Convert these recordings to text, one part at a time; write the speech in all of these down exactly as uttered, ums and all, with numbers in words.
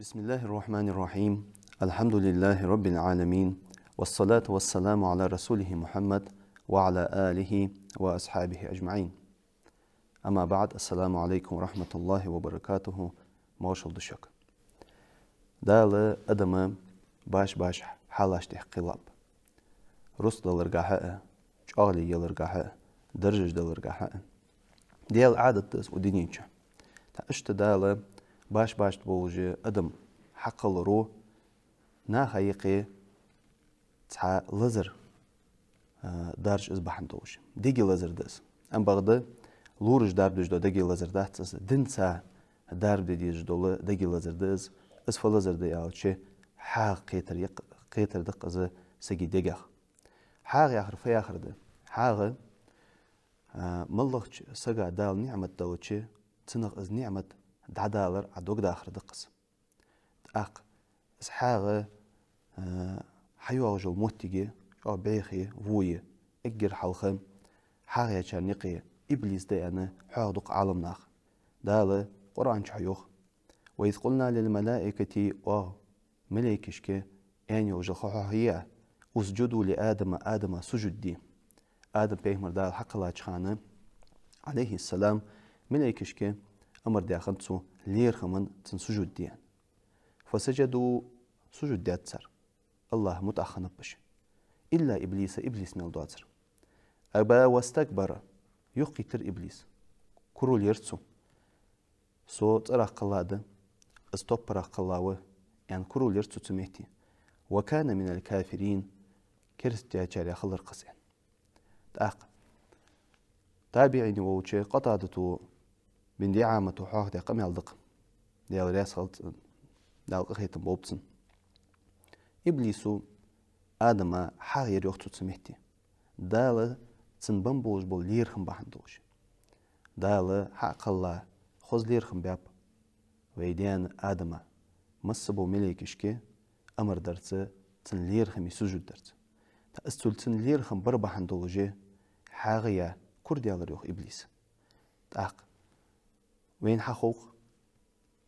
بسم الله الرحمن الرحيم. الحمد لله رب العالمين. والصلاة والسلام على رسوله محمد وعلى آله وأصحابه أجمعين. أما بعد. السلام عليكم ورحمة الله وبركاته. Моаршал да шуга. Дала адама башха-башха хьалаш тӀа кхеллаб. Рузкъа даларгахьа а, чӀоагӀо яларгахьа а, даржаш даларгахьа а. Даьла Ӏадат да из укх дунен чу. ТӀаккха иштта Дала башха-башха болаш адам хьакхеллар наха юкъе цхьа лазар, а, дарж из бахьан долаш. Дега лазар да из. Амма бакъда лораша дарба деш дола дега лазар дац из, динца дарба де дезаш дола дега лазар да из. Из фу лазар да аьлча, хьагӀ кхетар я-, кхетар да-кх из сага дегах. ХьагӀ яхар фу яхар да? ХьагӀ, а, моллагӀча сага Дала ниӀмат делча, цунах из ниӀмат дӀадалар Ӏа дог дахар да-кх из. ТӀаккха из хьагӀ, а, хьайоагӀаш йола моттиг, чӀоагӀа бӀеха, во я, эггара хьалха хьагӀ яьчарна юкъе иблис да аьнна хьоахаду-кх Ӏаламнаха. Дала Къуръан чу йоах: «وإذ قلنا للملائكة», оаха малейкашка аьнна йолаш йола ха хьоахайий Ӏа: «اسجدوا لآدم», Адама сужуд де. Адам пайхамар Дала хьакхеллача хана, Ӏалайхи ссалам, малейкашка амар даь хиннад цо лерхӀаме цунна сужуд де. «فسجدوا», сужуд даьд цар, АллахӀа мутӀахьа хиннаб уж. «إلا إبليس», иблис мел доацар. «أبى واستكبر», юхакхийттар иблис. Курал яр цо. Со цӀерах кхелла да, из топпарах кхелла ва, аьнна, курал яр цо цу метте. «وكان من الكافرين», керастачарех хилар-кх из, аьнна. ТӀаккха табиӀинех волча Къатадата бин ДиӀамата хьоахадаь къамаьл да-кх. Даьла раьза хилва цунна, Дала къахетам болба цунна. Иблисо Адама хьагӀ яр йоах цо цу метте. Дала цунна бенна болаш бола лерхӀам бахьан долаш. Дала хьакхелла, хоза лерхӀам баьб вай даьна Адама, масса бола малейкашка амар дарца, цунна лерхӀаме сужуд дарца. ТӀаккха из цул цунна лерхӀам бар бахьан долаш хьагӀ яь кура даьлар йоах иблис. ТӀаккха вайна хьахов-кх,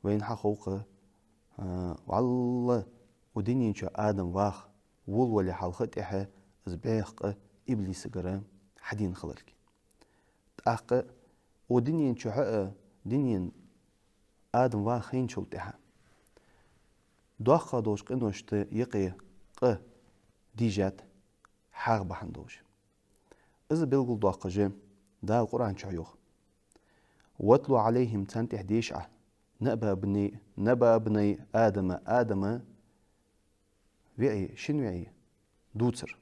вайна хьахов-кх, а, валлахӀи, укх дунен чу Адам ваха волавале хьалха а, тӀехьа а из бӀеха къа иблисагара хьадена хиларга. ТӀаккха укх дунен чухьа а, дунен Адам ваха хайначул тӀехьа доккхагӀа долча къиношта юкъе къа дийжад хьагӀ бахьан долаш. Из белгалдоаккхаш Дала Къуръан чу йоах: «واتل عليهم», царна тӀа деша Ӏа, «نبأ ابني، نبأ ابني آدم», Адама виӀий, шин виӀий дувцар,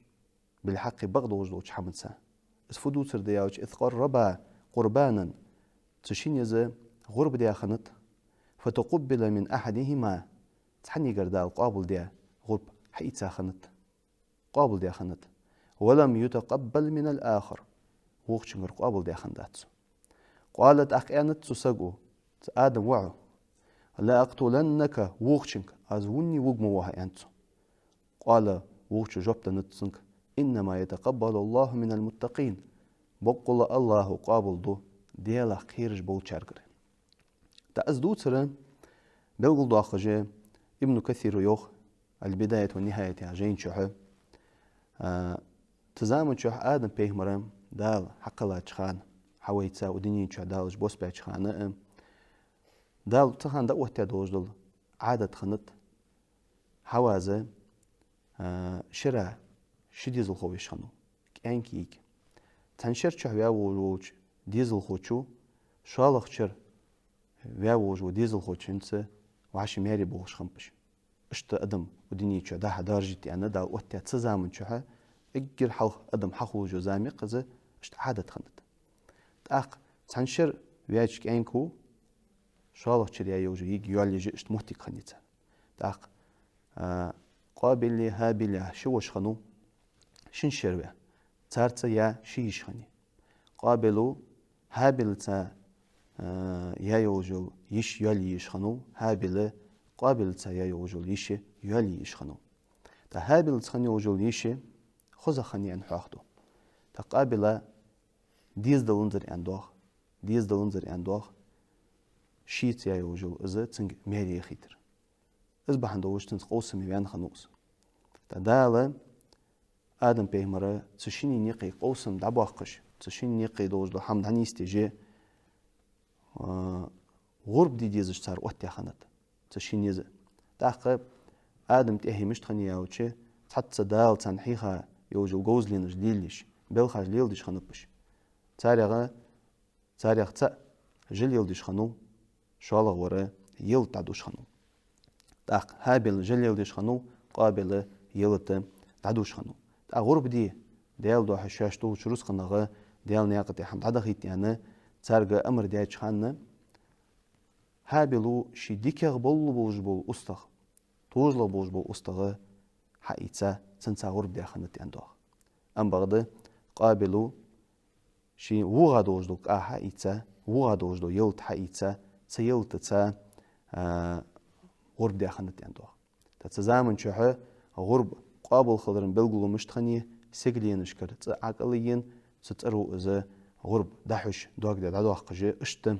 «بالحق», бакъдолаш долча хӀаманца. Из фу дувцар да аьлча: «إذ قربا قربانا», цу шинне гӀурба даь хиннад, «فتقبل من أحدهما», цхьаннегара Дала къоабалдаь гӀурба хьаийца хиннад. Къоабалдаь хиннад. «ولم يتقبل من الآخر», вокхачунгара къоабалдаь хиннадац цо. «قال», тӀаккха аьннад цу саго, цу Адама воӀо: «لأقتلنك», вокхачунга, аз вунне вуга ма ва хьо, аьннад цо. «قال», вокхачо жоп деннад цунга: «إنما يتقبل الله من المتقين». Боккъала АллахӀа къоабалду Даьлах кхераш болчаргара. ТӀаккха из дувцар белгалдоаккхаш Ибн Касира йоах «Аль-Бидая ва ан-Нихая» яхача жайна чухьа, а, цу заман чухь Адам пайхамар Дала хьакхеллача хана, хьавайца укх дунен чу Дала уж бос баьча хана а, Дала цу хана дӀаоттадаь долаш дола Ӏадат хиннад: Хьаваз, а, шера ши дезалхо веш хиннав, кӀаьнк, йиӀиг. Цхьан шера чухь ваь волаш волча дезалхочо шоллагӀча шера ваь волаш волча дезалхочунца вӀаши маьре болаш хиннаб уж. Иштта адам укх дунен чу дӀа-хьа даржийта аьнна, Дала оттадаь цу заман чухь эггара хьалха адам хьахулаш йола зама я-кх из, иштта Ӏадат хиннад. ТӀаккха цхьан шера ваьча кӀаьнко шоллагӀча шера яь йолаш йола йиӀиг йоалаеш, иштта моттиг хиннай цар. ТӀаккха, а, Къабил, ХӀабил яха ши воша хиннав, шин шера ваь. Царца яь ши йиша хиннай. Къабила ХӀабилца, а, яь йолаш йола йиша йоалае езаш хиннав, ХӀабила Къабилца яь йолаш йола йиша йоалае езаш хиннав. ТӀаккха ХӀабилца хинна йолаш йола йиша хозагӀа хиннай аьнна хьоахаду. ТӀаккха Къабила деза даланзар аьнна доагӀа, деза даланзар аьнна доагӀа, шийца яь йолаш йола из цунга маьре яхийтар. Из бахьан долаш цунца къовсаме ваьнна хиннав из. ТӀаккха Дала Адам пайхамара цу шинне юкъе къовсам дӀабоаккхаш, цу шинне юкъе долаш дола хӀама дӀанийсдеш, а, гӀурба де дезаш цар оттадаь хиннад, цу шинне еза. ТӀаккха Адам тӀехье мишта хиннай аьлча, цхьацца Дала царна хьийха йолаш йола говзаленаш лелаеш, белхаш леладеш хиннаб уж. Царех, царех цаӀ жа леладеш хиннав, шоллагӀвар ялат дӀадувш хиннав. ТӀаккха ХӀабил жа леладеш хиннав, Къабил ялат дӀадувш хиннав. ТӀаккха гӀурба де, Даьла духьа шоашта долча рузкъанах Даьла наькъа тӀа хӀама дӀадахийта аьнна, царга амар даьча хана, ХӀабила ший дикагӀа болаш бола устагӀа, тожалгӀа болаш бола устагӀа хьаийца, цунца гӀурба даь хиннад аьнна доагӀа. Амма бакъда Къабила ший вогӀа долаш дола кӀа хьаийца, вогӀа долаш дола ялат хьаийца, цу ялатаца, а, гӀурба даь хиннад аьнна доагӀа. ТӀаккха цу заман чухь гӀурба къоабал хилара белгало мишта хиннай, сигаленашкара цӀи Ӏокъалаенна, цу цӀеро из гӀурба дӀахьош, дог де дӀадоаккхаш, иштта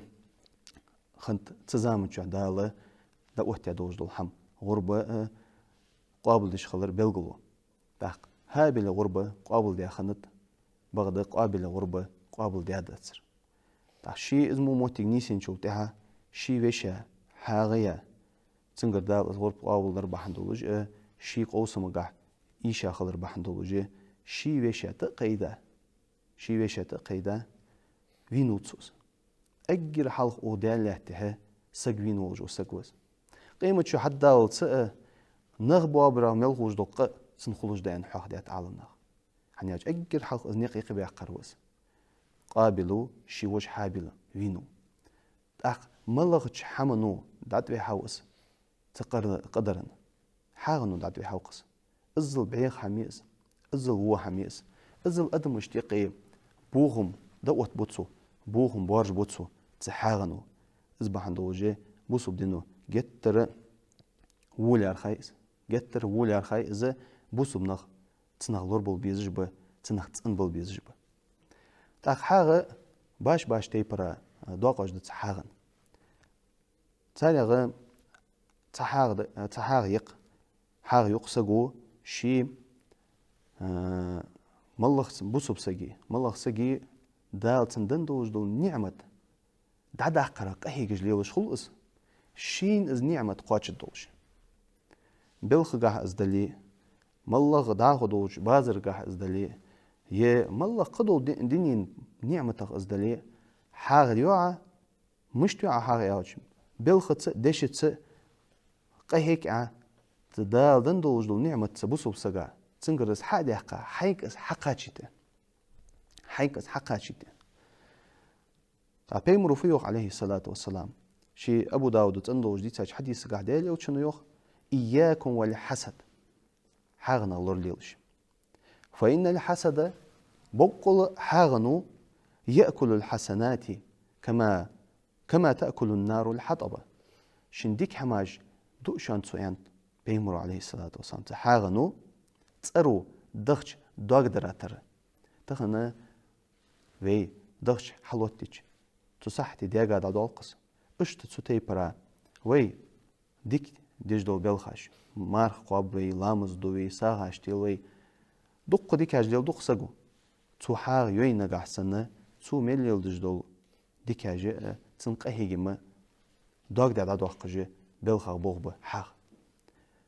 хиннад цу заман чухь Дала дӀаоттадаь долаш дола хӀама, гӀурба, а, къоабалдеш хилара белгало. ТӀаккха ХӀабила гӀурба къоабалдаь хиннад, бакъда Къабила гӀурба къоабалдаь дацар. ТӀаккха ше из мо моттиг нийсъенначул тӀехьагӀа, ший веший хьагӀ яь, цунгара Дала из гӀурба къоабалдар бахьан долаш а, ший къовсамагахьа ийша хилар бахьан долаш а, ший веший тӀа а кхайда, ший веший тӀа а кхайда, вийнав цо из. Эггара хьалха укх даьна лаьттахьа саг вийна волаш вола саг ва из. Къематди хьадаллалца а, нах боабарах мел хулаш дола къа цунна хулаш да аьнна хьоахадаьд Ӏаламнаха. ХӀана аьлча эггара хьалха из никъ юкъебаьккхар ва из. Къабила ший вож ХӀабил вийнав. ТӀаккха малагӀча хӀамано дӀатӀавихьав из цу къар-, къадарна? ХьагӀано дӀатӀавихьав-кх из. Иззал бӀеха хӀама я из, иззал во хӀама я из, иззал адамашта юкъе бохам дӀаоттабу цо, бохам боаржабу цо цу хьагӀано. Из бахьан долаш а бусалба дино геттара во лаьрхӀай из, геттара во лаьрхӀай из, бусалба нах цунах лорабала безаш ба, цунах цӀенбала безаш ба. ТӀаккха хьагӀ башха-башха тайпара, а, доакъош да цу хьагӀан. Царех цхьа хьагӀ да, цхьа хьагӀ я-кх, хьагӀ я-кх саго ший, а, малагӀа бусалба сага, малагӀа сага Дала цунна денна долаш дола ниӀмат дӀадаккхарах къахьегаш лелаш хул из, шийна из ниӀмат кхоачаргдолаш. Балхагахьа из дале а, малагӀа дӀахо долча базаргахьа из дале а, е малагӀа кхыдола ди-, дунен ниӀматах из дале а, хьагӀ йоагӀа, мишта йоагӀа хьагӀ аьлча, балхаца а, дешаца а къахьег Ӏа, цу Дала денна долаш дола ниӀмат цу бусалба сага, цунгара из хьа а даьккха, хьайга из хьакхачийта. Хьайга из хьакхачийта. ТӀаккха Пайхамара фу йоах, Ӏалайхи ссалату вассалам? Ший Абу Дауда цӀена долаш дийцача хьадисагахьа Даьла Элчано йоах: «إياكم والحسد». ХьагӀанах лоралелаш. «فإن الحسد», боккъала хьагӀано, «يأكل الحسنات كما، كما تأكل النار الحطب». Шун дика хӀамаш дуъ шоана цо, аьннад Пайхамара, Ӏалайхи ссалату вассалам. Цу хьагӀано цӀеро дахча дог дара тара. Тахан вай дахча хьалоттийча, цу сахьте даьга дӀадоал-кх из. Иштта цу тайпара вай дика деш дола белхаш, марха кхоаб вай, ламаз ду вай, сагӀаш тел вай, дуккха дикаш леладу-кх саго. Цо хьагӀ йой нагахьа санна, цо мел леладеш дола дикаш а, цунна къахьегама дог де дӀадоаккхаш белхах болх ба хьагӀ.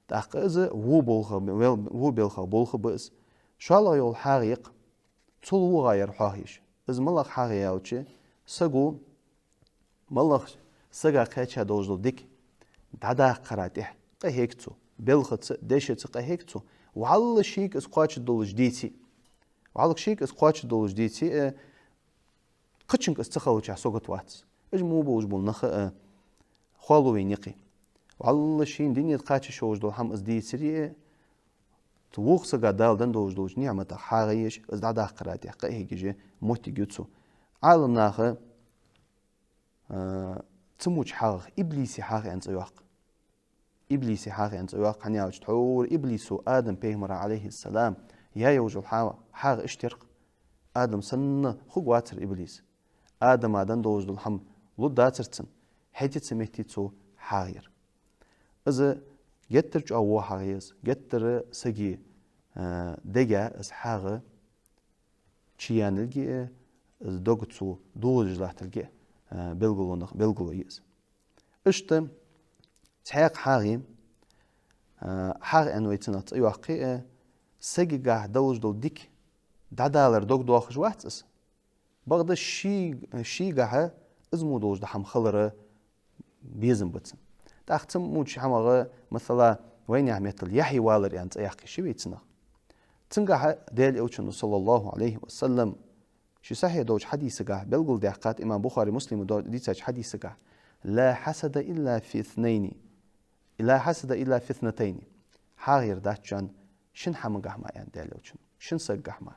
ТӀаккха из во болх, вел-, во белхах болх ба из. ШоллагӀа йола хьагӀ я-кх, цул вогӀа яр хьоахаеш. Из малагӀа хьагӀ я аьлча, саго малагӀа сага кхаьча долаш дола дика дӀадаккхара тӀехьа къахьег цо, балхаца а, дешаца а къахьег цо, вӀалла шийга из кхоачаргдолаш деце а, вӀалла шийга из кхоачаргдолаш деце а, кхычунга из ца хилча сагот вац. Уж мо болаш бола нах а, э, хоалу вайна юкъе. ВӀалла шийна дунен тӀа кхача йиш йолаш дола хӀама из дийцаре а, цу вокх сага Дала денна долаш долча ниӀматах хьагӀ еш, из дӀадаккхара тӀехьа къахьегаш моттиг я цо. Ӏаламнаха, э, цу моча хьагӀах Иблиса хьагӀ аьнна цӀи йоаккх. Иблиса хьагӀ аьнна цӀи йоаккх, хӀана аьлча тхьовра Иблисо Адам пайхамара, Ӏалайхи ссалам, яь йолаш йола хьа-, хьагӀ иштта яр-кх. Адам санна хургвацар Иблис. Адама денна долаш дола хӀама лургдацар цунна, хӀаьта цу метте цо хьагӀ яр. Из Геттара чӀоагӀа во хьагӀ я из, геттара сага, а, дега из хьагӀ чу яьннилга а, из дог цо дуллаш латтилга а, а, белгалонах белгало я из. Иштта цхьаькха хьагӀ я, а, хьагӀ аьнна вай цунах цӀи йоаккхе а, сагагахьа долаш дола дика дӀадалар дог доахаш вац из. Бакъда ший, шийгахьа из мо долаш дола хӀама хилара безам ба цун. ТӀаккха цу мо долча хӀамах, масала, вайнаьха меттала яхье валар аьнна цӀи яккхе ши вай цунах. Цунгахьа Даьла Элчано, صلى الله عليه وسلم, ший сахьихь долча хьадисагахьа белгалдаьккхад, имам Бухари, Муслима до-, дийцача хьадисагахьа: «لا حسد إلا في اثنين». «لا حسد إلا في اثنتين». ХьагӀ ер дац шоана шин хӀамагахьа мара, аьннад Даьла Элчано. Шин сагагахьа мара.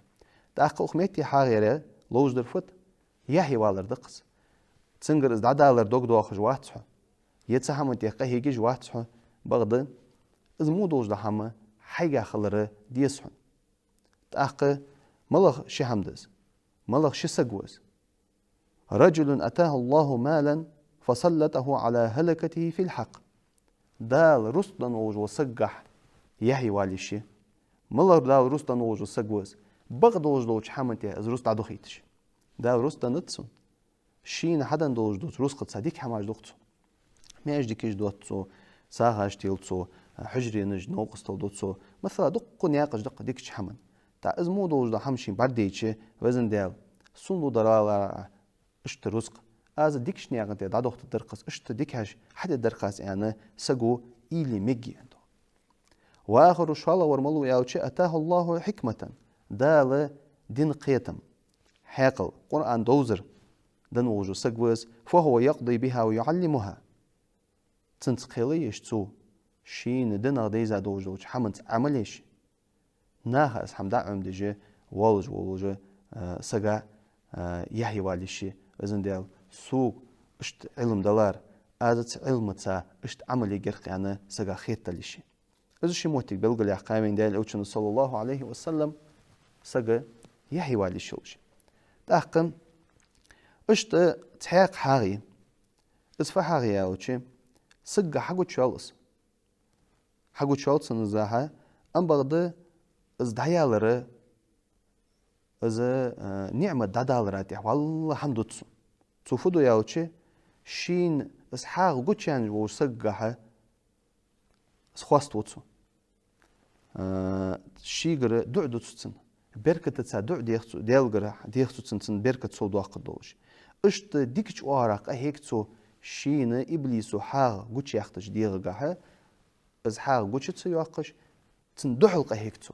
ТӀаккха укх метте хьагӀ яр ловш дар фуд? Яхье валар да-кх из. Цунгара из дӀадалар дог доахаш вац хьо. Е цу хӀаман тӀа къахьегаш вац хьо. Бакъда из мо долаш дола хӀама хьайгахьа хилара деза хьона. ТӀаккха малагӀа ши хӀама да из? МалагӀа ши саг ва из? «رجل آتاه الله مالا فسلطه على هلكته في الحق». Дала рузкъ денна волаш вола сагагахьа яхье вале ше. МалагӀа Дала рузкъ денна волаш вола саг ва из? Бакъдолаш долча хӀаман тӀа из рузкъ дӀадохийташ. Дала рузкъ деннад цунна. Шийна хьаденна долаш долча рузкъаца дика хӀамаш ду-кх цо. Маьждигаш доаду цо, сагӀаш телу цо, хьужаренаш, новкъостал ду цо. Масала, дуккха наькъаш да-кх дикача хӀаман. ТӀаккха из мо долаш дола хӀама шийна бӀаргадайча, Везан Даьла, сона лу далара Ӏа иштта рузкъ. Аз дикача наькъа тӀа дӀадохийтаргдар-кх аз, иштта дикаш хьадергдар-кх аз, аьнна, саго уйла е мегаргья, аьннад. «وآخر», шоллагӀвар малув аьлча, «آتاه الله حكمة», Дала дина кхетам, хьаькъал, Къуръан довзар денна волаш вола саг ва из, «فهو يقضي بها ويعلمها». Цунца кхел а еш цо, шийна динах дайза долаш долча хӀаманца Ӏамал еш, наха из хӀама дӀа а Ӏомадеш, волаш волаш, а, сага, а, яхье вале ше: «Везан Даьла, сога иштта Ӏилма далара, аз цу Ӏилмаца иштта Ӏамал ергья-кх», аьнна, сага хетале ше. Из ши моттиг белгалъяьккхай вайна Даьла Элчано, صلى الله عليه وسلم, сага яхье вале ше йолаш. ТӀаккха иштта цхьаькха хьагӀ я. Из фу хьагӀ я аьлча, сагагахьа хьагучаяьлча из. Хьагучаяьлча цунна из хьа, ам бакъда из дӀаялара, из, а, ниӀмат дӀадалара тӀехьа валлахӀи хӀама дувц цо. Цо фу ду аьлча, шийна из хьагӀ гучаяьнна волча сагагахьа из хоаставу цо. А, шийгара дуӀа ду цо цунна. Беркатаца дуӀа дех цо, Даьлагара дех цо цунна, цунна беркат совдоаккхаргдолаш. Иштта дикача оагӀорахьа къахьег цо шийна иблисо хьагӀ гучаяьхача дегӀагахьа, из хьагӀ гуча ца йоаккхаш, цунна духьал къахьег цо.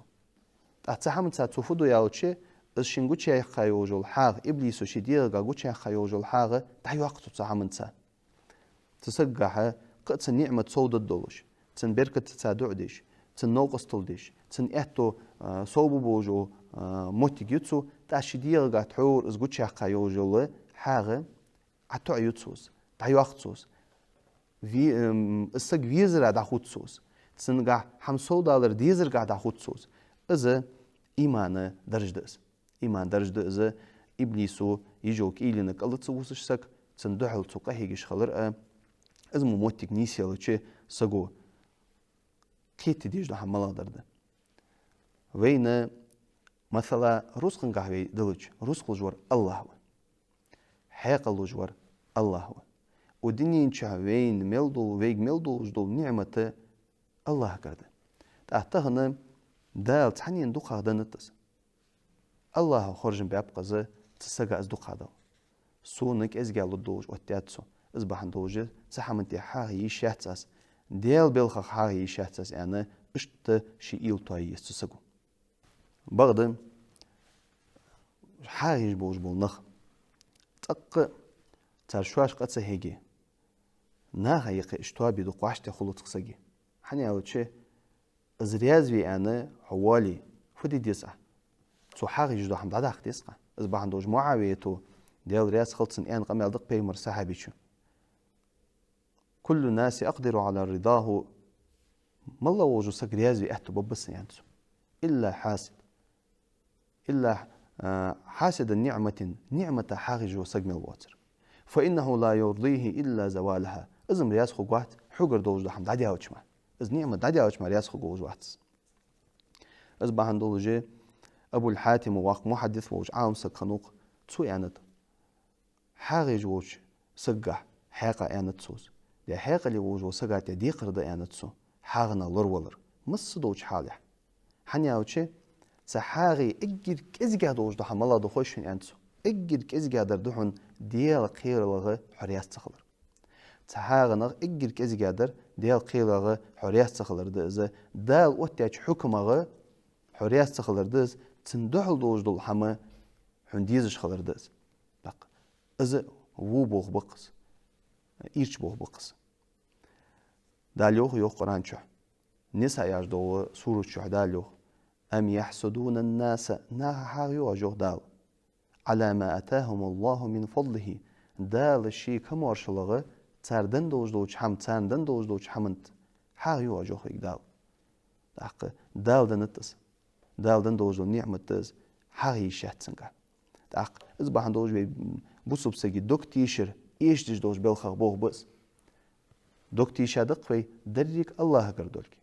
ТӀаккха цу хӀамаца цо фу ду аьлча, из шийна гучаяьккха йолаш йола хьагӀ, иблисо ший дегӀагахьа гучаяьккха йолаш йола хьагӀ дӀайоаккх цо цу хӀамаца. Цу сагагахьа кхы а цунна ниӀмат совдаргдолаш, цунна беркатаца дуӀа деш, цунна новкъостал деш, цунна аьттув, а, совбаргболаш, а, моттиг ю цо, тӀаккха ший дегӀагахьа тхьовра из гучаяьккха йолаш йола хьагӀ ӀотоӀаю цо из, дӀайоаккх цо из. Ве-, м, из саг везара дӀахоз цо из. Цунгахьа хӀама совдалар дезаргахьа дӀахоз цо из. Из имана дарж да из. Имана дарж да из, иблисо йижов кӀийлен кӀал ца вусаш саг, цунна духьал цо къахьегаш хилар а. Из мо моттиг нийсъелча саго кхетаде дезаш дола хӀама малагӀдар да? Вайна, масала, рузкъангахьа вай диллача, рузкъ луш вар АллахӀ ва. Хьаькъал луш вар АллахӀ ва. Укх дунен чу вайна мел дола, вайга мел долаш дола ниӀмат АллахӀагара да. ТӀаккха тахан Дала цхьаннена дукхагӀа деннад из. АллахӀа хоржам баьб-кх из цу сага из дукхагӀа дала. Сона кӀезига лургдолаш оттадаьд цо. Из бахьан долаш цу хӀаман тӀа хьагӀ е йиш яц аз, Даьла балхах хьагӀ е йиш яц аз, аьнна, иштта ший уйла тоае еза цу саго. Бакъда хьагӀ еш болаш бола нах, цӀаккха цар шоаш къа ца хьеге, наха юкъе иштта тоабе дукха вӀаштӀехьа хулац-кх сага. ХӀана аьлча, из раьза ве аьнна хьо воале, фу де деза Ӏа? Цо хьагӀ еш дола хӀама дӀадаккха деза-кх Ӏа. Из бахьан долаш МуӀавията, Даьла раьза хилва цунна, аьнна къамаьл да-кх пайхамара сахьабечун: «كل الناس أقدر على رضاه». МалагӀа волаш вола саг раьза ве аьттув баьб-кх са, аьннад цо. «إلا حاسد. إلا, а, حاسد نعمة», ниӀмата хьагӀ еш вола саг мел воацар. «فإنه لا يرضيه إلا زوالها». Из-м раьза хургвац, хьогара долаш дола хӀама дӀадаьлча мара. Из ниӀмат дӀадаьлча мара раьза хургволаш вац из. Из бахьан долаш Абул-Хьатим ваккха мухьаддис волча Ӏалам саг хиннав-кх, цо аьннад: хьагӀ еш волча сагагахьа хьакъ да аьннад цо. Даь хьакъале волаш вола сага тӀа декхар да аьннад цо хьагӀах лоравалар, масса долча хьалехьа. ХӀана аьлча, цу хьагӀий эггара кӀезигагӀа долаш дола хӀама малагӀа да хой шоана, аьннад цо. Эггара кӀезигагӀдар да хьона Даьла кхералагӀа хьо раьза ца хилар. Цу хьагӀах эггара кӀезигагӀдар Даьла кхералагӀа хьо раьза ца хилар да из, Дала оттадаьча хьукмагӀа хьо раьза ца хилар да из, цунна духьал долаш дола хӀама хьона дезаш хилар да из. ТӀаккха из во болх ба-кх из, ийрча болх ба-кх из. Дала йоах, йоах Къуръан чу, Ниса яхаш долча сурата чу Дала йоах: «أم يحسدون الناس», наха хьагӀ ю оаш, йоах Дала, «على ما آتاهم الله من فضله», Дала ший камаьршалагӀа цар денна долаш долча хӀама, царна денна долаш долча хӀаманца хьагӀ ю оаш, йоах вайга Дала. ТӀаккха Дала деннад из. Дала денна долаш дола ниӀмат да из, хьагӀ е йиш яц цунга. ТӀаккха из бахьан долаш вай бусалба сага дог тийшар эшадеш долча белхех болх ба из. Дог тийша да-кх вай деррига АллахӀагара долга.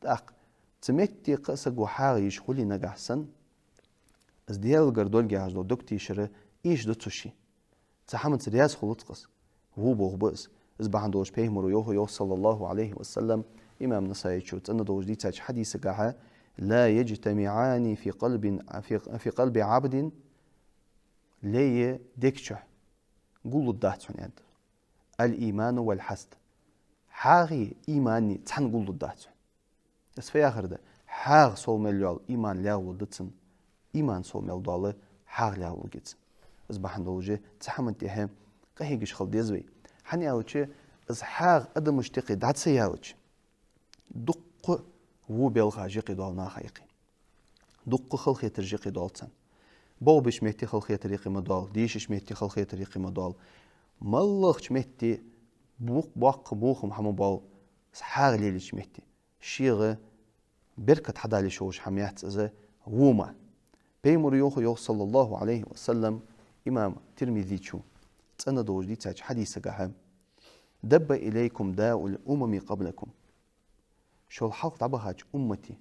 ТӀаккха цу метте кхы а саго хьагӀ еш хуле нагахьа санна, из Даьлагара долга яхаш дола дог тийшар эшаду цо ший. Цу хӀаманца раьза хулац-кх из. Во болх ба из. Из бахьан долаш Пайхамаро йоах, йоах, صلى الله عليه وسلم, имам Насаичо цӀена долаш дийцача хьадисагахьа: «لا يجتمعان في قلب، في، في قلب عبد», лай дег чу гуллургдац хьона, аьннад, «الإيمان والحسد». ХьагӀи имани цхьана гуллургдац хьона. Из фу яхар да? ХьагӀ сов мел йоал, иман лаьгӀлургда цун, иман сов мел доал, хьагӀ лаьгӀлургья цун. Из бахьан долаш цу хӀаман тӀехьа къахьегаш хила деза вай. ХӀана аьлча, из хьагӀ адамашта юкъе дӀа ца яьлча, дуккха во белхаш юкъе доал наха юкъе. Дуккха халахетараш юкъе доал царна. Болх беча метте халахетар юкъе ма доал, дешача метте халахетар юкъе ма доал. МалагӀча метте боккха бохам хӀама боал, хьагӀ лелача метте. Шийга беркат хьадалийта йиш йолаш хӀама яц из, во мара. Пайхамаро йоах, йоах, صلى الله عليه وسلم, имам Тирмизичо цӀена долаш дийцача хьадисагахьа: «دب إليكم داء الأمم قبلكم». Шул хьалха дӀабахача уммата,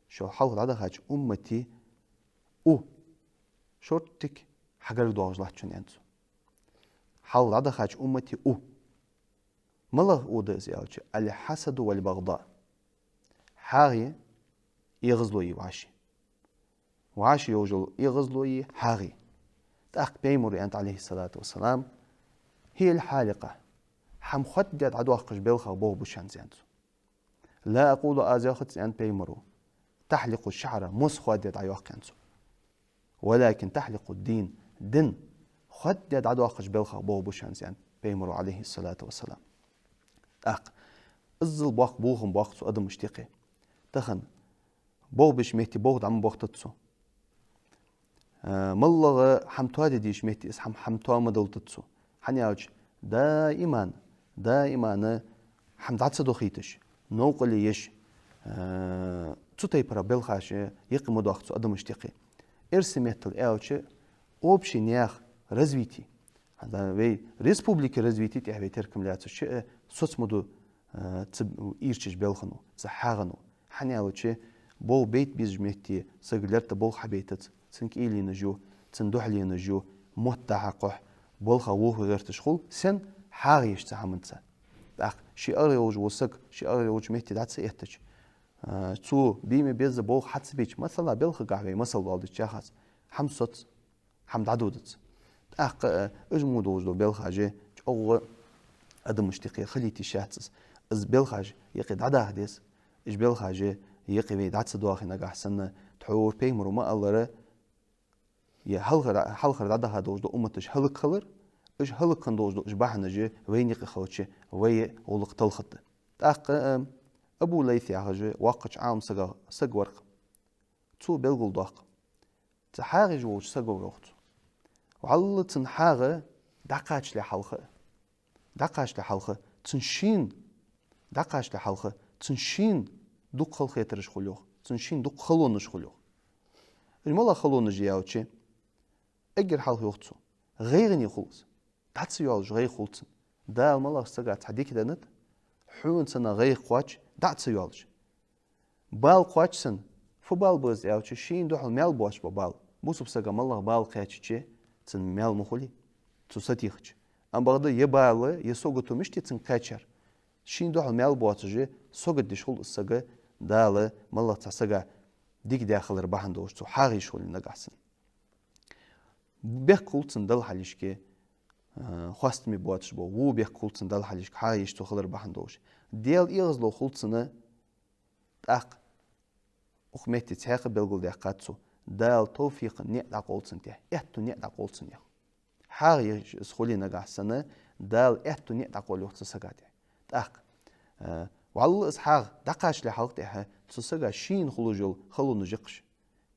шул хьалха дӀадахача уммата у шортига хьагаргадоагӀаш латт шоана, аьннад цо. Хьалха дӀадахача уммата у. МалагӀа у да из аьлча, «الحسد والبغضاء». ХьагӀи, эгӀазлои, вӀаши. ВӀаши йолаш йола эгӀазлои, хьагӀи. ТӀаккха Пайхамаро аьннад, عليه الصلاة والسلام: «هي الحالقة». ХӀама хоададеш дӀадоаккхаш белхех болх ба шоана из, аьннад цо. «لا أقول», аз йоахац, аьннад Пайхамаро, «تحلق الشعر», мос хоададеш дӀайоаккх, аьннад цо. «ولكن تحلق الدين», дин хоададеш дӀадоаккхаш белхех болх ба шоана из, аьннад Пайхамаро, عليه الصلاة والسلام. ТӀаккха иззал боккха бохам боаккх цо адамашта юкъе. Тахан болх беча метте болх дӀа ма бохийтац цо. Э, малагӀа хӀама тоаде дезача метте из хӀама, хӀама тоа ма далийтац цо. ХӀана аьлча, даиман, даиман хӀама дӀа ца дохийташ, новкъарле еш, э, цу тайпара белхаш юкъе ма доаккх цо адамашта юкъе. Эрсий меттала аьлча, общий наьха развити. ХӀанз вай республика развити тӀехьа вай теркам лаьцача, э, соц ма ду, э, цу ийрчача белхано, цу хьагӀано. ХӀана аьлча, болх бейта безача метте саг лерта болх хьабейтац, цун кӀийленаш ю, цун духьаленаш ю, мотт дӀа-хьа кхухь, балха вохе гӀерташ хул, сенна, хьагӀ еш цу хӀаманца. ТӀаккха ший аргӀа йолаш вола саг ший аргӀа йолча метте дӀа ца эттача, а, цо бе ма безза болх хьа ца беча, масала, белхагахьа вай масал доаладича яхац, хӀама соц, хӀама дӀадодац. ТӀаккха, э, уж мо долаш дола белхаш чӀоагӀа адамашта юкъе хилийта йиш яц из. Из белхаш юкъе дӀадаха деза. Уж белхаш юкъе вай дӀа ца доахе нагахьа санна, тхьовра Пайхамаро ма аллара, е хьалхара, хьалхара дӀадаха долаш дола умматаш хӀалакхилар, уж хӀалакхинна долаш дола уж бахьанаш вайна юкъе хилча, вай гӀулакх талхаргда. ТӀаккха, э, Абу Лайс яхаш воккхача Ӏалам сага, саг вар-кх. Цо белгалдоаккх. Цу хьагӀ еш волча саго, йоах цо, валлахӀи, цун хьагӀ дӀакхачале хьалха, дӀакхачале хьалха, цун шийна, дӀакхачале хьалха, цун шийна дукха халахетараш хул, йоах, цун шийна дукха халонаш хул, йоах. Уж малагӀа халонаш я аьлча, эггара хьалха, йоах цо, гӀайгӀане хул из. ДӀа ца йоалаш гӀайгӀа хул цунна. Дала малагӀча сага цхьа дика деннад, Хьона цунах гӀайгӀа кхоач, дӀа а ца йоалаш. Бала кхоач цунна, фу бала ба из аьлча, шийна духьал маьл боацаш бола бала. Бусалба сага моллагӀа бала кхаьчача, цунна маьл ма хулий, цо сатийхача. Амма бакъда ер бала, ер сагото мишта я цунга кхаьчар? Шийна духьал маьл боацаш, сагот деш хул из саг, Дала моллагӀа цхьан сага дика даь хилар бахьан долаш цо хьагӀ еш хуле нагахьа санна. Бехк хул цунна Далла хьалхашка, а, хоастаме боацаш бола, во бехк хул цунна Далла хьалхашка хьагӀ еш цо хилар бахьан долаш. Даьла эгӀазло хул цунна, тӀаккха укх метте цхьаькха белгалдаьккхад цо, Дала товфикъа ниӀ дӀакъовл цунна тӀа, аьттув ниӀ дӀакъовл цунна, йоах. ХьагӀ еш из хуле нагахьа санна, Дала аьттув ниӀ дӀакъовл, йоах, цу сага тӀа. ТӀаккха, а, валлахӀи, из хьагӀ дӀакхачале хьалха тӀехьа цу сага шийна хулаш йола халонаш яккхаш.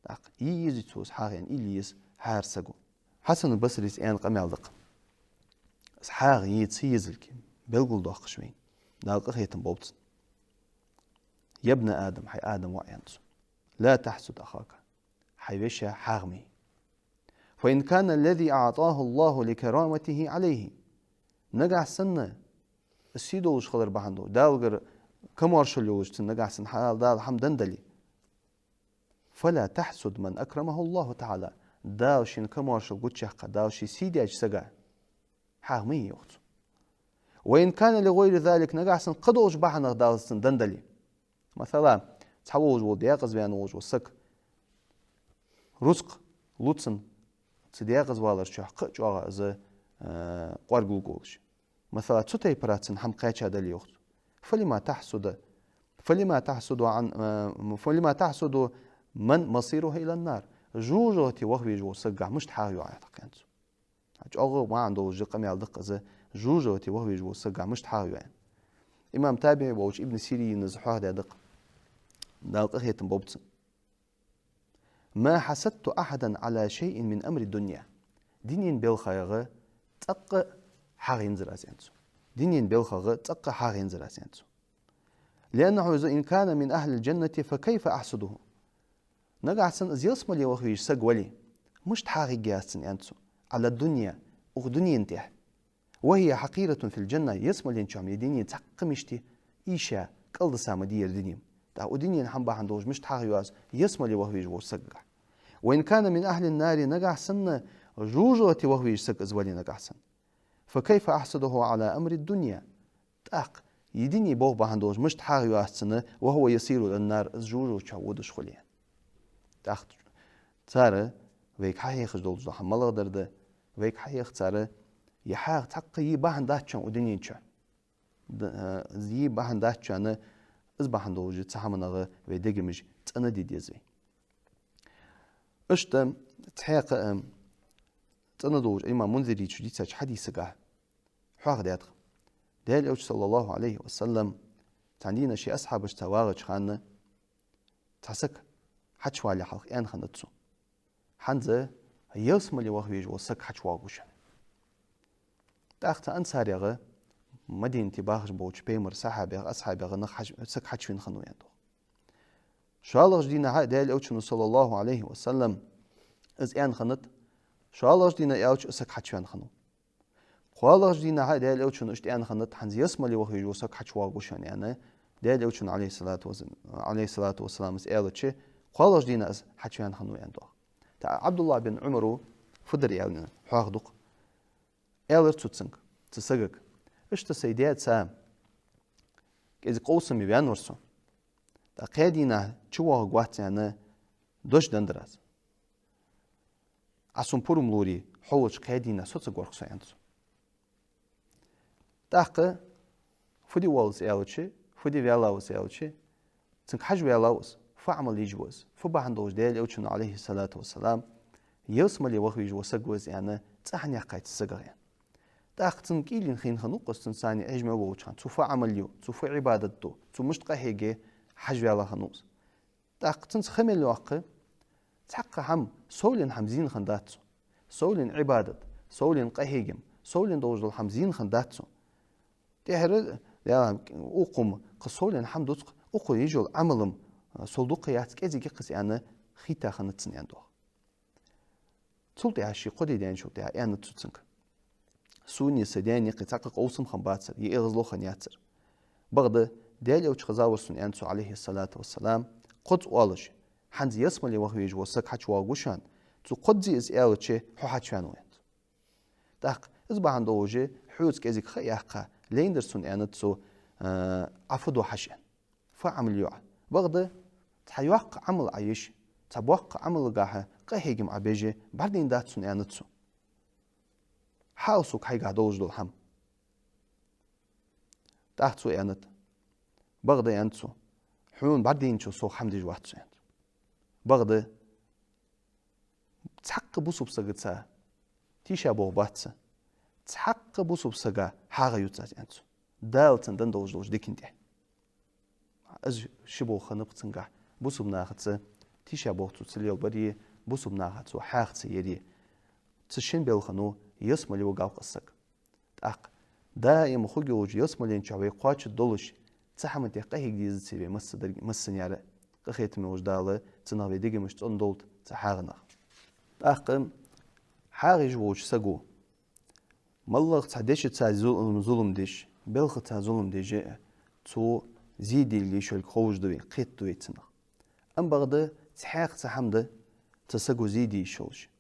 ТӀаккха е езий цо из хьагӀ, аьнна, ил еза хӀара саго. Хьасан Басрис аьнна къамаьл да-кх: из хьагӀ е ца езалга белгалдоаккхаш вайна Дала къахетам болба цунна. يا ابن آدم, хӀай Адама воӀ, аьннад цо, لا تحسد أخاك, хьай вешийна хьагӀ ма е. فإن كان الذي أعطاه الله لكرامته عليه, нагахьа санна из сий долаш хилар бахьан долаш, Даллагара камаьршал йолаш цунна нагахьа санна хьа-, Дала хӀама денна дале, فلا تحسد من أكرمه الله تعالى, Дала шийна камаьршал гучаяьккха, Дала ше сий даьча сага хьагӀ ма е, йоах цо. وإن كان لغير ذلك, нагахьа санна кхыдолча бахьанех Дала из цунна денна дале. Масала, цхьа волаш вола, даькъаза ваьнна волаш вола саг, рузкъа лу цунна цу даькъаза валара чухь кхы а чӀоагӀа из, а, кӀоарга лургволаш. Масала, цу тайпара цунна хӀама кхаьча дале, йоах цо. فلم تحسد, فلم تحسد عن, а, فلم تحسد من مصيره إلى النار. ЖожагӀате ваха везаш вола сагагахьа мишта хьагӀ йоах, аьннад цо. ЧӀоагӀа маӀан долаш къамаьл да-кх из, жожагӀате ваха везаш вола сагагахьа мишта хьагӀ йоах, аьнна. Имам ТабиӀи волча Ибн Сирина из хьоахадаьд-кх, Дала къахетам болба цунна: ما حسدت أحدا على شيء من أمر الدنيا. Дунен балхагӀа цӀаккха хьагӀ яьнзар аз, аьннад цо. Дунен балхагӀа цӀаккха хьагӀ яьнзар аз, аьннад цо. لأنه إن كان من أهل الجنة فكيف أحسده؟ Нагахьа санна из ялсмале ваха везаш саг вале, мишта хьагӀ йига аз цунна, аьннад цо, على الدنيا, укх дунен тӀа. وهي حقيرة في الجنة, ялсмален чухь-м ер дуне цхьаккха мишта я, ийша, кӀалдиса ма дий ер дуне-м. ТӀаккха укх дунен хӀама бахьан долаш мишта хьагӀ йоах аз ялсмале ваха везаш волча сагагахьа. وإن كان من أهل النار, нагахьа санна жожагӀате ваха везаш саг из вале нагахьа санна, فكيف أحسده على أمر الدنيا؟ ТӀаккха ер дуне болх бахьан долаш мишта хьагӀ йоах аз цунна, وهو يسير إلى النار, из жожагӀате водаш хуле. ТӀаккха цар вайга хьахьехаш долаш дола хӀама малагӀа дар да? Вайга хьахьех цар, ер хьагӀ цхьаккха е бахьан дац шоана укх дунен чу. Д-, э, е бахьан дац шоана, из бахьан долаш цу хӀаманах вай дегаш цӀена де деза вай. Иштта цхьаькха а цӀена долаш имам Мунзирийс дийцача хьадисагахьа хьоахадаьд-кх: Даьла Элча, صلى الله عليه وسلم, цхьан дийнахьа ший асхьабашца вагӀача хана цхьа саг хьачувалале хьалха аьнна хиннад цо: «ХӀанз ялсмале ваха везаш вола саг хьачувоагӀаш ва шоана». ТӀаккха цу ансарех, Мадинате бахаш болча пайхамара сахьабех, асхьабех нах хьач-, саг хьачувена хиннав, аьннад. ШоллагӀча дийнахьа а Даьла Элчано, صلى الله عليه وسلم, из аьнна хиннад, шоллагӀча дийнахьа аьлча а саг хьачувена хиннав. КхоалагӀча дийнахьа а Даьла Элчано иштта аьнна хиннад: «ХӀанз ялсмале ваха везаш вола саг хьачувоагӀаш ва шоана», — аьнна, Даьла Элчано, عليه الصلاة والس-, عليه الصلاة والسلام, из аьлча, кхоалагӀча дийнахьа из хьачувена хиннав, аьннад. ТӀаккха Ӏабдуллахь бин Ӏумара фу дир аьнна хьоахаду-кх. Аьлар цо цунга, цу сагага: «Иштта сай даь-ца кӀезига къовсаме ваьнна вар со. ТӀаккха кхаь дийнахьа чувоагӀаргвац аьнна дош деннадар аз. Ӏа сона пурам луре, хьо волча кхаь дийнахьа соцаргва-кх со», — аьннад цо. ТӀаккха фу де воалл из аьлча, фу де ваьллав из аьлча, цунга хьажа ваьллав из, фу Ӏамал еш ва из, фу бахьан долаш Даьла Элчано, عليه الصلاة والسلام, ялсмале ваха везаш вола саг ва из аьнна, цӀи хьанна яьккхай цу сагах, аьнна. ТӀаккха цунна кӀийлен хинна хиннав-кх из, цун цани Ӏежмел волча хана, цо фу Ӏамал ю, цо фу Ӏибадат ду, цо мишта къахьег хьажа ваьлла хиннав из. ТӀаккха цунца ха мел йоаккх, цхьаккха хӀама, совленна хӀама зийна хиннадац цо. Совленна Ӏибадат, совленна къахьегам, совленна долаш дола хӀама зийна хиннадац цо. ТӀехьара, я, укхо-м кхы совленна хӀама дувц-кх, укхо еш йола Ӏамал-м сов дукха яц, кӀезига я-кх из аьнна, хийтта хиннад цунна, аьннад-кх. Цул тӀехьагӀа ше кхо ди даьнначул тӀехьагӀа аьннад цо цунга: «Сонеи са даьнеи юкъе цхьаккха къовсам хиннабацар, е эгӀазло хиннаяцар. Бакъда, Даьла Элча хезавар сона, аьннад цо, Ӏалайхи ссалату вассалам, кхозза оалаш, хӀанз ялсмале ваха везаш вола саг хьачуваха гуш ва, цо кхозза из аьлча, хьо хьачувена ва, аьннад цо. ТӀаккха из бахьан долаш хьоца кӀезига ха а яьккха, лайнар сона, аьннад цо, а, Ӏа фу ду хьажа, аьнна. Фу Ӏамал ю Ӏа? Бакъда, цхьа йоккха Ӏамал Ӏа еш, цхьа боккха Ӏамалгахьа къахьегам Ӏа беш, бӀаргадайна дац сона, аьннад цо. Хьаала сога хьайгахьа долаш дола хӀама. ТӀаккха цо аьннад: «Бакъда, — аьннад цо, — хьона бӀаргадайначул совгӀа хӀама деш вац со», — аьннад. Бакъда, цхьаккха бусалба сагаца тийшаболх бац са, цхьаккха бусалба сага хьагӀ ювцац, аьннад цо, Дала цунна денна долаш долча дикан тӀа. Из ши болх хиннаб цунгахьа: бусалба нахаца тийшаболх цо ца лелабари, бусалба наха цо хьагӀ ца ери. Цу шин балхо ялсмале вигалва-кх из саг. ТӀаккха даим хургйолча ялсмален чу вай кхоачаргдолаш, цу хӀаман тӀа къахьега дезаций вай массадар-, массане а. Къахетаме волча Дала цунах вай дегамаш цӀендолда, цу хьагӀах. ТӀаккха хьагӀ еш волча саго, моллагӀа цхьа дешаца зу-, зулам деш, балхаца зулам деш а, цо зе дилла йиш йолга ховш да вай, кхетаду вай цунах. Амма бакъда, цхьаькха цхьа хӀама да цу саго зе де йиш йолаш.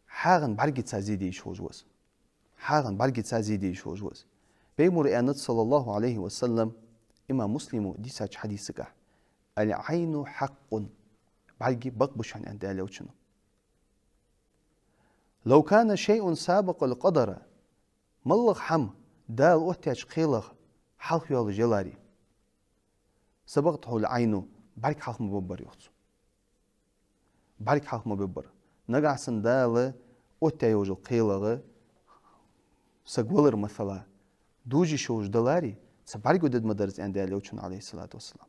ХьагӀан бӀаргаца зе де йиш йолаш ва из. ХьагӀан бӀаргаца зе де йиш йолаш ва из. Пайхамара аьннад, саллаллахӀу Ӏалайхи ва саллам, имам Муслима дийцача хьадисагахьа: «العين حق». БӀарг бакъ ба шоана, аьннад Даьла Элчано. «لو كان شيء سابق القدر». МоллагӀа хӀама Дала оттадаьча кхелах хьалхайоалаш яларе. «سبقته العين», бӀарг хьалха ма бергбар, йоах цо. БӀарг хьалха ма бергбар. Нагахьа санна Дала оттаяь йолча кхелах саг валар, масала, дужаш йолаш даларе, цу бӀарго дедда ма дар из, аьннад Даьла Элчано, Ӏалайхи ссалату вассалам.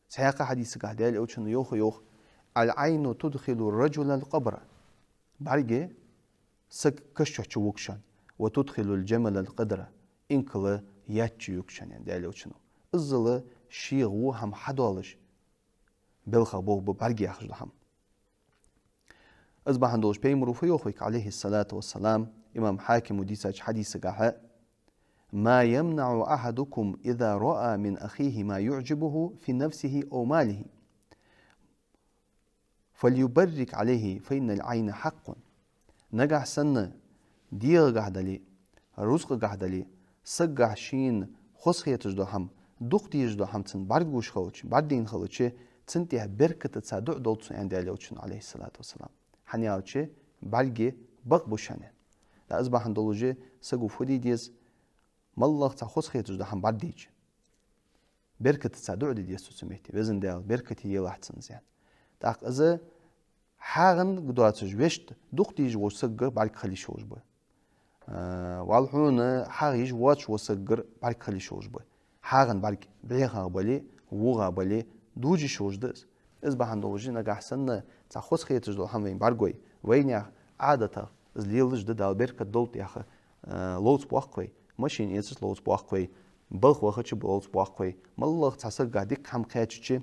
Цхьаькха хьадисагахьа Даьла Элчано йоах, йоах: «العين تدخل الرجل القبر». БӀарг саг каша чу вуг шоана, «وتدخل الجمل القدر», инкал яьча чу юг шоана, аьннад Даьла Элчано. Иззал шийга во хӀама хьадоалаш, балха болх ба бӀарг яхаш дола хӀама. Из бахьан долаш Пайхамара фу йоах вайга, Ӏалайхи ссалату вассалам, имам Хьакима дийцача хьадисагахьа: «ما يمنع أحدكم إذا رأى من أخيه ما يعجبه في نفسه أو ماله فليبرك عليه فإن العين حق». Нагахьа санна дегӀагахьа дале, рузкъагахьа дале, сагагахьа шийна хоза хеташ дола хӀама, дукха дезаш дола хӀама цунна бӀаргагуш хилча, бӀаргадайна хилча, цунна тӀа беркатаца дуӀа долда сона, аьннад Даьла Элчано, Ӏалайхи ссалату вассалам. ХӀана аьлча бӀарг бакъ ба шоана. ТӀаккха из бахьан долаш саго фу де деза, моллагӀа цхьа хоза хеташ дола хӀама бӀаргадайча, беркатаца дуӀа де деза цо цу метте: «Везан Даьла, беркате елахь цунна», — аьнна. ТӀаккха из хьагӀанга доацаш, вешта, дукха дезаш волча сагага бӀарг хила йиш йолаш ба. А, валлахӀи, хьона хьагӀ еш воацаш волча сагагара бӀарг хила йиш йолаш ба. ХьагӀан бӀарг, бӀехагӀа бале, вогӀа бале, дужаш йолаш да из. Из бахьан долаш нагахьа санна цхьа хоза хеташ дола хӀама вайна бӀаргагой, вайнаьха Ӏадатах из лелаш да, Дала беркат долда яхаш, а, ловца боаккх вай, машин эцаш ловца боаккх вай, балха вахача ловца боаккх вай, моллагӀа цхьа сагагахьа дика хӀама кхаьчача,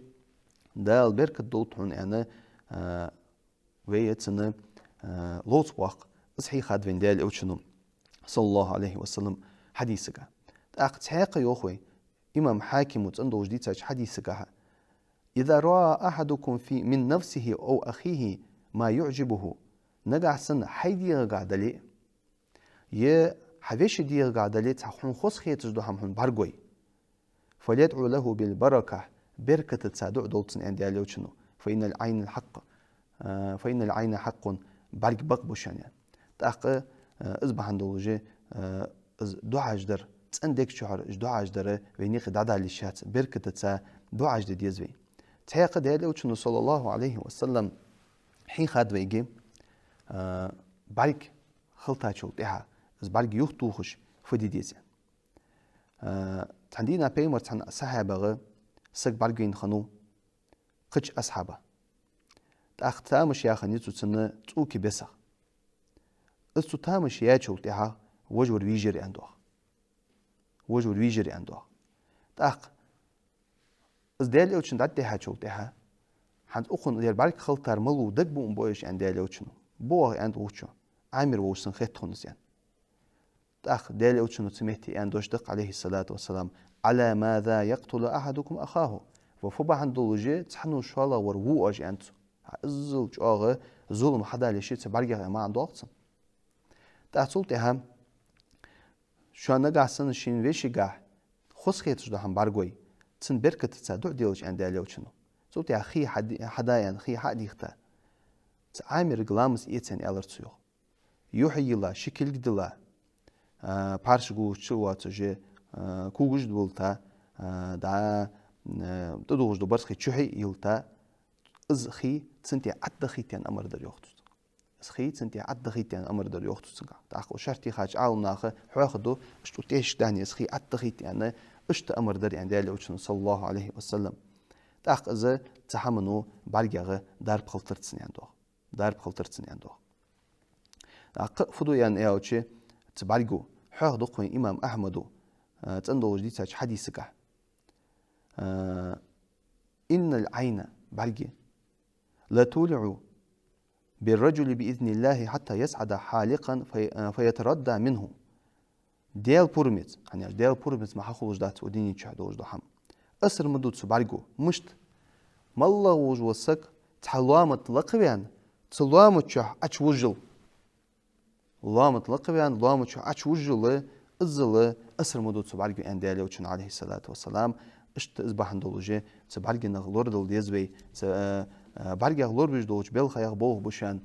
Дала беркат долда хьона, аьнна, а, вай цунна, а, ловца боаккх. Из хьийхад вайна Даьла Элчано, саллаллахӀу Ӏалайхи ва саллам, хьадисагахьа. ТӀаккха цхьаькха йоах вайга имам Хьакима цӀендолаш дийцача хьадисагахьа: «إذا رأى أحدكم في، من نفسه أو أخيه ما يعجبه». Нагахьа санна хьай дегӀагахьа дале, е хьа веший дегӀагахьа дале цхьа хьона хоза хеташ дола хӀама хьона бӀаргагой, «فليدع له بالبركة», беркатаца дуӀа долда цунна, аьннад Даьла Элчано, «فإن العين الحق», а, «فإن العين حق», бӀарг бакъ ба шоана. ТӀаккха, а, из бахьан долаш, а, из дуӀаш дар, цӀена дег чухьара из дуӀаш дар вайна юкъе дӀадала йиш яц, беркатаца дуӀаш де деза вай. Цхьаькха Даьла Элчано, саллаллахӀу Ӏалайхи ва саллам, хьийхад вайга, а, бӀарг хилийтачул тӀехьагӀа, из бӀарг юхатохаш фу де деза. А, цхьан дийнахьа Пайхамара цхьан асхьабага саг бӀаргавайна хиннав, кхыча асхьаба. ТӀаккха тамаш яь хиннай цо цунна цӀока бесах. Из цо тамаш яьчул тӀехьагӀа вож вар вийжар, аьннад йоах. Вож вар вийжар, аьннад йоах. ТӀаккха из Даьла Элчанна дӀатӀадихьачул тӀехьагӀа: «ХӀанз укхунна ер бӀарг хилийтар малув, дагабу-м бо уж?» — аьннад Даьла Элчано. «Бу оаха», — аьннад вокхо. «Ӏамир волча санна хет хьона из», — аьнна. ТӀаккха Даьла Элчано цу метте аьнна дош да-кх, Ӏалайхи ссалату вассалам: «على ماذا يقتل أحدكم أخاه؟» Ва фу бахьан долаш цхьанне шоллагӀвар ву оаш, аьннад цо. Хьа, иззал чӀоагӀа зулам хьадалийша цу бӀаргех, аьнна маӀан доагӀа цун. ТӀаккха цул тӀехьа: «Шо нагахьа санна ший вешийгахьа хоза хеташ дола хӀама бӀаргагой, цун беркатаца дуӀа делаш», аьннад Даьла Элчано. Цул тӀехьа хий хьади-, хьадаьнна, хий хьа а дийхка, цу Ӏамирга ламаз эца, аьнна, аьлар цо, йоах. Юхь йилла, ши кулг дилла, а, пхьарш гуллуш чу воацаш, а, когаш дуллалца, а, дӀа, а, тӀадувхаш дола барзкъа чухье йиллалца, из хий цунна тӀа Ӏаддахийта, аьнна, амар дар, йоах цо. Из хий цунна тӀа Ӏаддахийта, аьнна, амар дар, йоах цо, цунга. ТӀаккха шарт тӀа хьежача Ӏаламнаха хьоахаду, иштта тӀехьашка даьнна из хий Ӏаддахийта, аьнна, иштта амар дар, аьнна, Даьла Элчано, саллаллахӀу Ӏалайхи ва саллам. ТӀаккха из цу хӀамано бӀаргех дарба хилийтар цунна, аьнна, доагӀа. Дарба хилийтар цунна, аьнна, доагӀа. ТӀаккха фу ду, аьнна, аьлча, цу бӀарго? Хьоахаду-кх вайна имам Ахьмада, а, цӀена долаш дийцача хьадисагахьа: «إن العين», бӀарг, «لتولع بالرجل بإذن الله حتى يصعد حالقا في-، فيتردى منه». Даьла пурамца, хӀана аьлча Даьла пурамца мара хьахулаш дац укх дунен чу долаш дола хӀама. Асар ма ду цу бӀарго. Мишта? МоллагӀа волаш вола саг цхьа лома тӀа лакхваьнна, цу лома чу Ӏочувужжал. Лома тӀа лакхваьнна, лома чу Ӏочувужжал, иззал асар ма ду цу бӀарго, аьннад Даьла Элчано, Ӏалайхи ссалату вассалам. Иштта из бахьан долаш цу бӀаргех лорадала деза вай, цу, а, а, бӀаргех лорабеш долча белхех болх бу шоана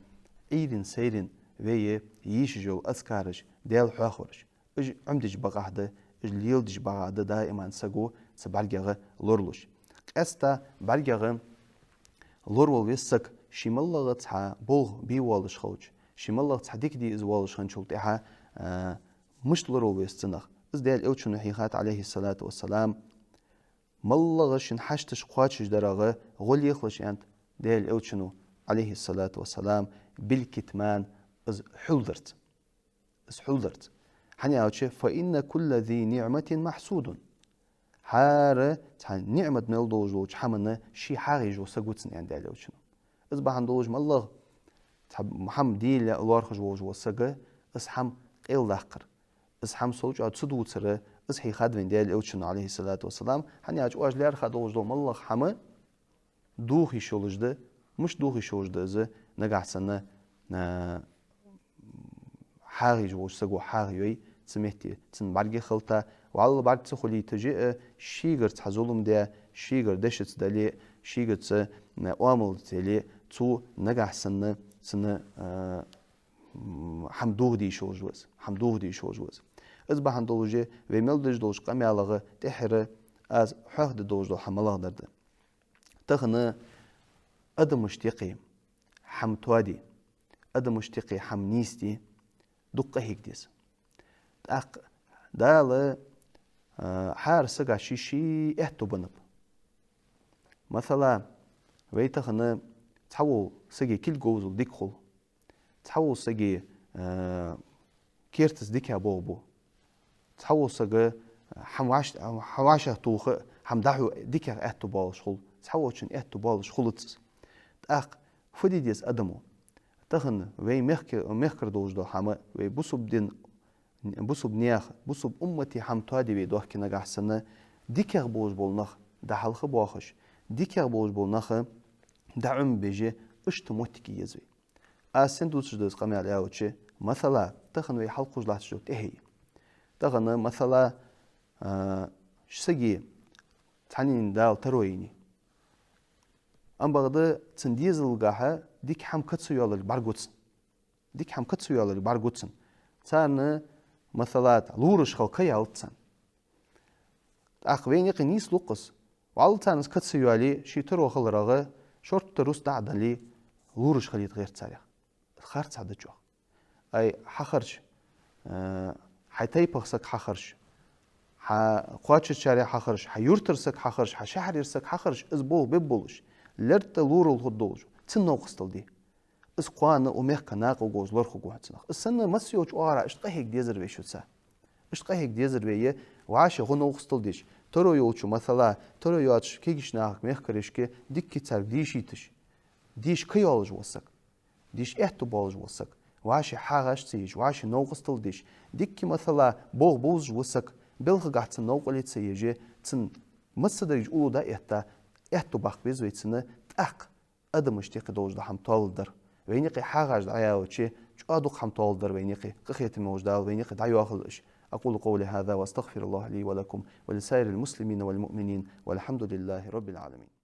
Ӏуйрийна, сайрийна вай еш йола азкараш, Даьла хьоахавараш. Уж Ӏомадеш бакъахьа да, уж леладеш бакъахьа да даиман саго цу бӀаргех лоралуш. Къаьстта бӀаргех лоравала веза саг, ший моллагӀа цхьа болх бе воаллаш хилча, ший моллагӀа цхьа дика де из воаллаш хинначул тӀехьагӀа, а, мишта лоравала веза цунах? Из Даьла Элчано хьийхад, Ӏалайхи ссалату вассалам, моллагӀа шийна хьашташ кхоачашдарах гӀо лехалаш, аьннад Даьла Элчано, Ӏалайхи ссалату вассалам, «بالكتمان», из хьулдарца. Из хьулдарца. ХӀана аьлча: «فإن كل ذي نعمة محسود». ХӀара цхьа ниӀмат мел долаш долча хӀаман ше хьагӀ еш вола саг ва цун, аьннад Даьла Элчано. Из бахьан долаш моллагӀа цхьа хӀама де лоархӀаш волаш вола саг, из хӀама къайладаккхар, из хӀама сов чӀоагӀа ца дувцар, из хьийхад вайна Даьла Элчано, Ӏалайхи ссалату вассалам. ХӀана аьлча оаш лаьрхӀа долаш дола моллагӀа хӀама дохаеш йолаш да, мишта дохаеш йолаш да из, нагахьа санна, а, хьагӀ еш волча саго хьагӀ йой, цу метте цун бӀарг хилийта, валлахӀи, бӀарг ца хилийташ а, шийгара цхьа зулам даь, шийгара дешаца дале, шийгара цхьа, а, оамалца яле, цо нагахьа санна цунна, а, м, хӀама дохаде йиш йолаш ва из, хӀама дохаде йиш йолаш ва из. Из бахьан долаш вай мел деш долча къамаьлах тӀеххьара аз хьоахаде долаш дола хӀама малагӀа дар да? Тахан адамашта юкъе хӀама тоаде, адамашта юкъе хӀама нийсде дукха къахьега деза. ТӀаккха Дала, а, хӀара сага ший-ший аьттув беннаб. Масала, вай тахан цхьаволча сага кулг говзал дика хул. Цхьаволча сага, а, кертаца дика болх бу. Цхьаволча сага, а, хӀама вӀаш-, хӀама вӀашагӀтоха, хӀама дӀахьу дикагӀа аьттув болаш хул. Цхьаволчун аьттув болаш хулац из. ТӀаккха фу де деза адамо? Тахан вай мехка-, мехкара долаш дола хӀама, вай бусалба дин, бусалба наьха, бусалба уммата хӀама тоаде вай дохке нагахьа санна, дикагӀа болаш бола нах дӀахьалха боахаш, дикагӀа болаш бола нах дӀаӀомабеш, иштта моттиг е еза вай. Аз сен дувцаш да из къамаьл аьлча, масала, тахан вай хьалкхувш латташ йола тӀехье. Тахан, масала, а, сага цхьанне Дала таро еннай. Ам бакъда цун дезалгахьа дика хӀама ка ца йоаллалга бӀаргагу цунна. Дика хӀама ка ца йоаллалга бӀаргагу цунна. Царна, масала, лораш хила ка яьлац царна. ТӀаккха вайна юкъе нийслу-кх из. ВаллахӀи, царна из ка ца йоалае, ший таро хиларах шортта рузкъа дӀа а дале, лораш хилийта гӀерт царех. Харцахьа да чӀоагӀа. Ай, хьахаржа, э, хьай тайпах саг хьахаржа, хьа кхоачачарех хьахаржа, хьа юртара саг хьахаржа, хьа шахьарера саг хьахаржа, из болх бергболаш, лерттӀа лорал хургдолаш, цун новкъостал де. Из кхоана укх мехка накъаваргва из, лоархӀаргва хьона цунах. Из санна массайолча оагӀорахьа иштта къахьега дезар вай шуца. Иштта къахьега дезар вай, вӀаши гӀо-новкъостал деш. Таро йолчо, масала, таро йоацаш кагийча нахага, мехкарашка дикка царга дийшийташ. Деша ка йоаллаш вола саг. Деша аьттув болаш вола саг. вӀаший хьагӀаш ца еш, вӀаший новкъостал деш, дикка, масала, бох бовзаш ва саг, белхагахьа цун новкъале ца еш, цун массадараш уллув дӀаэтта, аьттув баккха беза вай цунна, тӀаккха адамашта юкъе долаш дола хӀама тоаладар. Вайна юкъе хьагӀаш дӀаяьлча, чӀоагӀа дукха хӀама тоаладар вайна юкъе, къахетаме волча Дала вайна юкъе дӀайоахалда уж. أقول قولي هذا وأستغفر الله لي ولكم ولسائر المسلمين والمؤمنين والحمد لله رب العالمين.